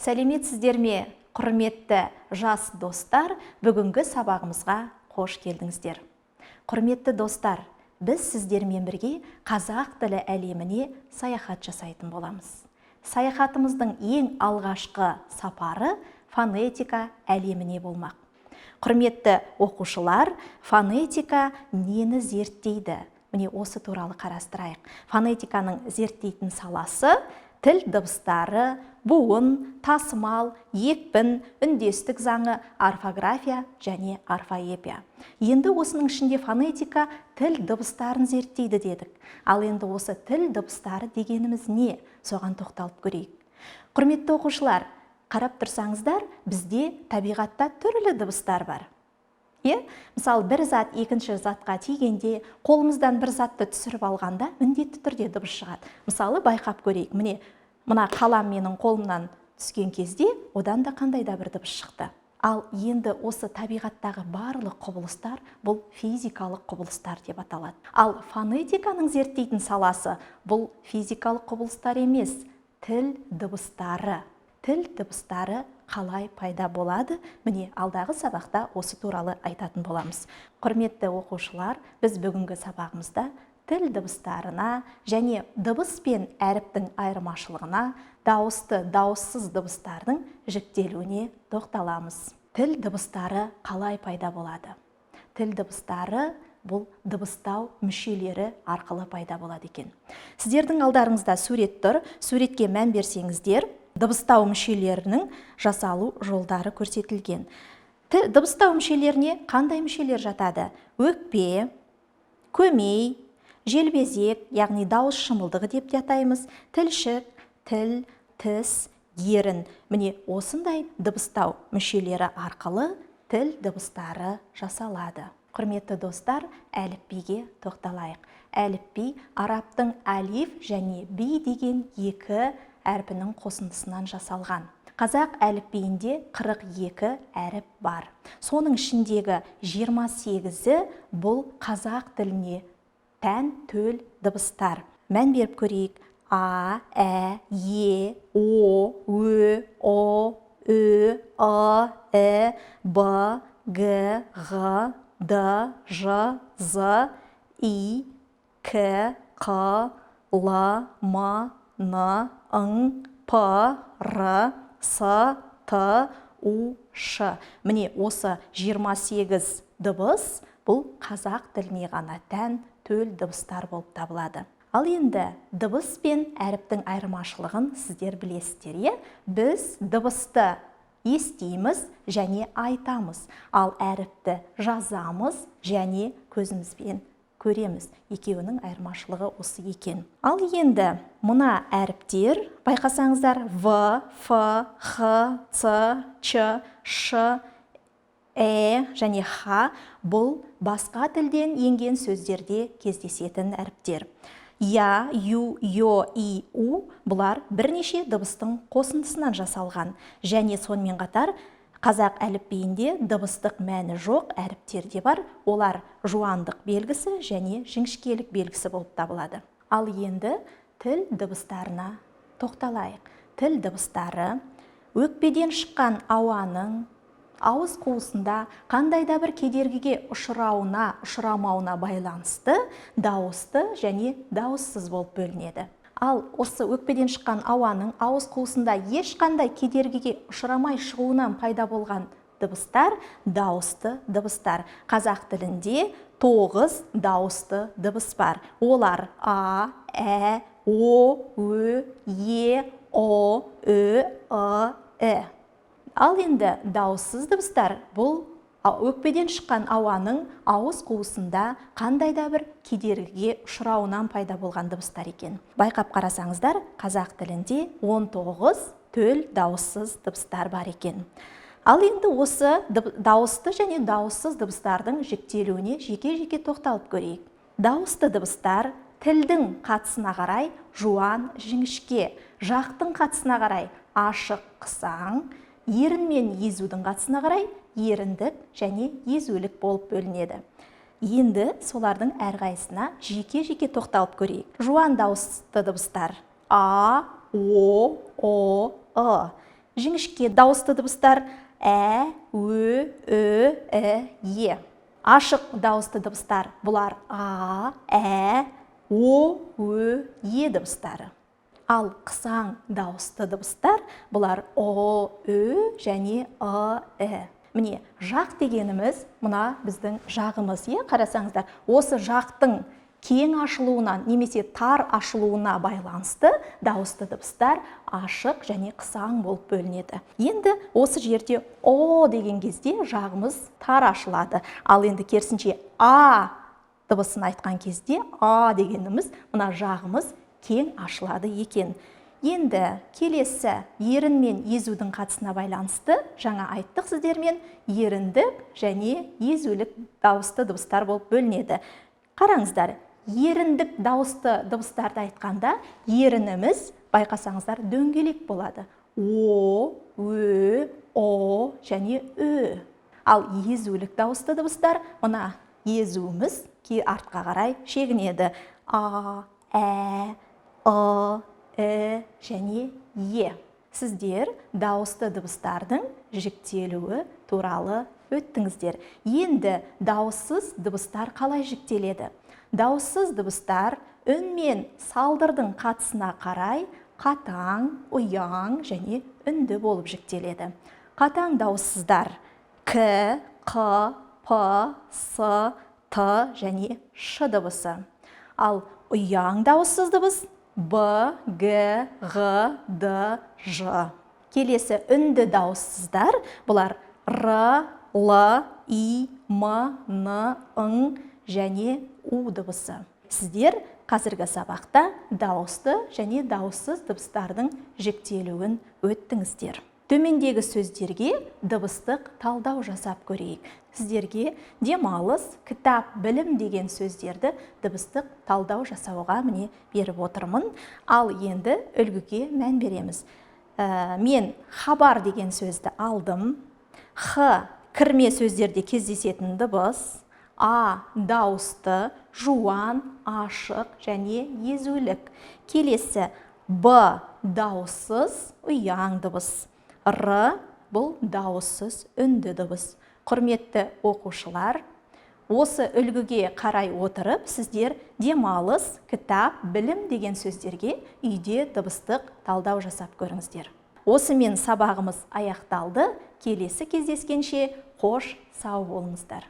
Сәлеметсіздер ме, құрметті жас достар? Бүгінгі сабағымызға қош келдіңіздер. Құрметті достар, біз сіздермен бірге қазақ тілі әлеміне саяхат жасайтын боламыз. Саяхатымыздың ең алғашқы сапары фонетика әлеміне болмақ. Құрметті оқушылар, фонетика нені зерттейді? Міне, осы туралы қарастырайық. Фонетиканың зерттейтін саласы тіл дыбыстары, буын, тасымал, екпін, үндестік заңы, орфография және орфоэпия. Енді осының ішінде фонетика тіл дыбыстарын зерттейді дедік. Ал енді осы тіл дыбыстары дегеніміз не? Соған тоқталып көрейік. Құрметті оқушылар, қарап тұрсаңыздар, бізде табиғатта түрлі дыбыстар бар. Иә, мысалы, бір зат екінші затқа тигенде, қолымыздан бір затты түсіріп алғанда, міндетті түрде дыбыс шығады. Мысалы, байқап көрейік. Міне, мына қалам менің қолымнан түскен кезде одан да қандай да бір дыбыс шықты. Ал енді осы табиғаттағы барлық құбылыстар бұл физикалық құбылыстар деп аталады. Ал фонетиканың зерттейтін саласы бұл физикалық құбылыстар емес, тіл дыбыстары. Тіл дыбыстары қалай пайда болады? Міне, алдағы сабақта осы туралы айтатын боламыз. Құрметті оқушылар, біз бүгінгі сабағымызда тіл дыбыстарына және дыбыс пен әріптің айырмашылығына, дауысты, дауыссыз дыбыстардың жіктелуіне тоқталамыз. Тіл дыбыстары қалай пайда болады? Тіл дыбыстары бұл дыбыстау мүшелері арқылы пайда болады екен. Сіздердің алдарыңызда сурет тұр. Суретке мән берсеңіздер, дыбыстау мүшелерінің жасалу жолдары көрсетілген. Дыбыстау мүшелеріне қандай мүшелер жатады? Өкпе, көмей, желбезек, яғни дауыс шымылдығы деп те атаймыз, тілшік, тіл, тіс, ерін. Міне, осындай дыбыстау мүшелері арқылы тіл дыбыстары жасалады. Құрметті достар, әліпбиге тоқталайық. Әліпби арабтың алиф және би деген екі әрпінің қосындысынан жасалған. Қазақ әліпбиінде 42 әріп бар. Соның ішіндегі 28-і бұл қазақ тіліне тән төл дыбыстар. Мән беріп көрейік. А, Ә, Е, О, Ө, Ұ, Ү, Ы, І, Б, Г, Ғ, Д, Ж, З, И, К, Қ, Л, М, Н, Ң, П, Р, С, Т, У, Ш. Міне, осы 28 дыбыс бұл қазақ тіліне ғана тән төл дыбыстар болып табылады. Ал енді дыбыс пен әріптің айырмашылығын сіздер білесіздер, иә? Біз дыбысты естиміз және айтамыз, ал әріпті жазамыз және көзімізбен көреміз. Екеуінің айырмашылығы осы екен. Ал енді мына әріптер, байқасаңыздар, В, Ф, Х, Ц, Ч, Ш, Э және Х бұл басқа тілден енген сөздерде кездесетін әріптер. Я, Ю, Ё, И, У бұлар бірнеше дыбыстың қосындысынан жасалған және сонымен қатар қазақ әліпбиінде дыбыстық мәні жоқ әріптер де бар. Олар жуандық белгісі және жіңішкелік белгісі болып табылады. Ал енді тіл дыбыстарына тоқталайық. Тіл дыбыстары өкпеден шыққан ауаның ауыз қуысында қандай да бір кедергіге ұшырауына, ұшырамауына байланысты дауысты және дауыссыз болып бөлінеді. Ал осы өкпеден шыққан ауаның ауыз қуысында ешқандай кедергіге ұшырамай шығуынан пайда болған дыбыстар дауысты дыбыстар. Қазақ тілінде 9 дауысты дыбыс бар. Олар: А, Ә, О, Ө, Е, Ұ, Ү, Ы, І. Ал енді дауыссыз дыбыстар бұл өкпеден шыққан ауаның ауыз қуысында қандай да бір кедергіге ұшырауынан пайда болған дыбыстар екен. Байқап қарасаңыздар, қазақ тілінде 19 төл дауыссыз дыбыстар бар екен. Ал енді осы дауысты және дауыссыз дыбыстардың жіктелуіне жеке-жеке тоқталып көрейік. Дауысты дыбыстар тілдің қатысына қарай жуан, жіңішке, жақтың қатысына қарай ашық, қысаң, ерін мен езудің қатысына қарай еріндік және езулік болып бөлінеді. Енді солардың әрқайсысына жеке-жеке тоқталып көрейік. Жуан дауысты дыбыстар: А, О, Ұ, Ы. Жіңішке дауысты дыбыстар ә, ө, ү, і, е. Ашық дауысты дыбыстар бұлар а, ә, о, ө, е дыбыстары. Ал қысаң дауысты дыбыстар бұлар о, ү және ы, і. Міне, жақ дегеніміз мына біздің жағымыз, е, қарасаңыздар, осы жақтың кең ашылуына немесе тар ашылуына байланысты дауысты дыбыстар ашық және қысаң болып бөлінеді. Енді осы жерде о деген кезде жағымыз тар ашылады. Ал енді керісінше а дыбысын айтқан кезде а дегеніміз мына жағымыз кең ашылады екен. Енді келесі ерін мен езудің қатысына байланысты жаңа айттық сіздермен, еріндік және езулік дауысты дыбыстар болып бөлінеді. Қараңыздар, еріндік дауысты дыбыстарды айтқанда ерініміз, байқасаңыздар, дөңгелек болады. О, ө, о және ү. Ал езулік дауысты дыбыстар мына езуіміз артқа қарай шегінеді. А, ә, ы, і және е. Сіздер дауысты дыбыстардың жіктелуі туралы өттіңіздер. Енді дауыссыз дыбыстар қалай жіктеледі? Дауыссыз дыбыстар үн мен салдырдың қатысына қарай қатаң, ұяң және үнді болып жіктеледі. Қатаң дауыссыздар к, қ, п, с, т және ш дыбысы. Ал ұяң дауыссыз дыбыс б, г, ғ, д, ж. Келесі үнді дауыссыздар бұлар р, л, и, м, н, ң және у дыбысы. Сіздер қазіргі сабақта дауысты және дауыссыз дыбыстардың жіктелуін өттіңіздер. Төмендегі сөздерге дыбыстық талдау жасап көрейік. Сіздерге демалыс, кітап, білім деген сөздерді дыбыстық талдау жасауға міне беріп отырмын. Ал енді үлгіге мән береміз. Мен хабар деген сөзді алдым. Х кірме сөздерде кездесетін дыбыс. А дауысты, жуан, ашық және езулік. Келесі Б дауыссыз, ұяң дыбыс. Р бұл дауыссыз, үнді дыбыс. Құрметті оқушылар, осы үлгіге қарай отырып, сіздер демалыс, кітап, білім деген сөздерге үйде дыбыстық талдау жасап көріңіздер. Осымен сабағымыз аяқталды. Келесі кездескенше қош сау болыңыздар.